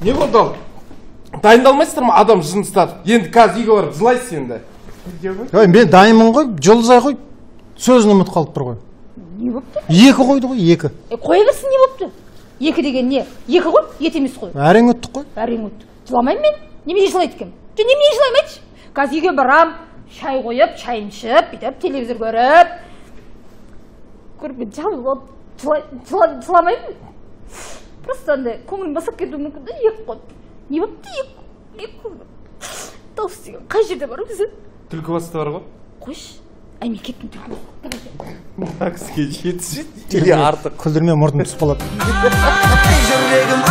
Не болды ал? Дайындалмайсыздар ма? Адам жыныстатып. Енді қазір үйге барып жылайсыз енді. Ой, мен дайынмын ғой, Жұлдызай ғой, сөзін ұмытып қалып тұр ғой. Не болыпты? 2 қойды ғой, 2. Қоя берсін, не болыпты? 2 деген не? 2 ғой, ет емес қой. Әрең өттік қой. Әрең өттік. Жыламаймын мен. Немене жылайды екенмін? Жоқ, немене жылаймын айтшы. Қазір үйге барам, шай қойып, шайын ішіп, бүйтіп телевизор көріп, көрпе жабылып алып, жыламаймын. Просто андай көңілім басып кетуі мүмкін да, 2 қойды. Не болыпты? 2 қойды. Дауыс деген қай жерде бар өзі? Түлкібаста бар ғой. Қойшы. Ай, мен кеттім Түлкібасқа. Мына кісіге 7 или артық. Күлдірме, мұрным түсіп қалады. Жүрегім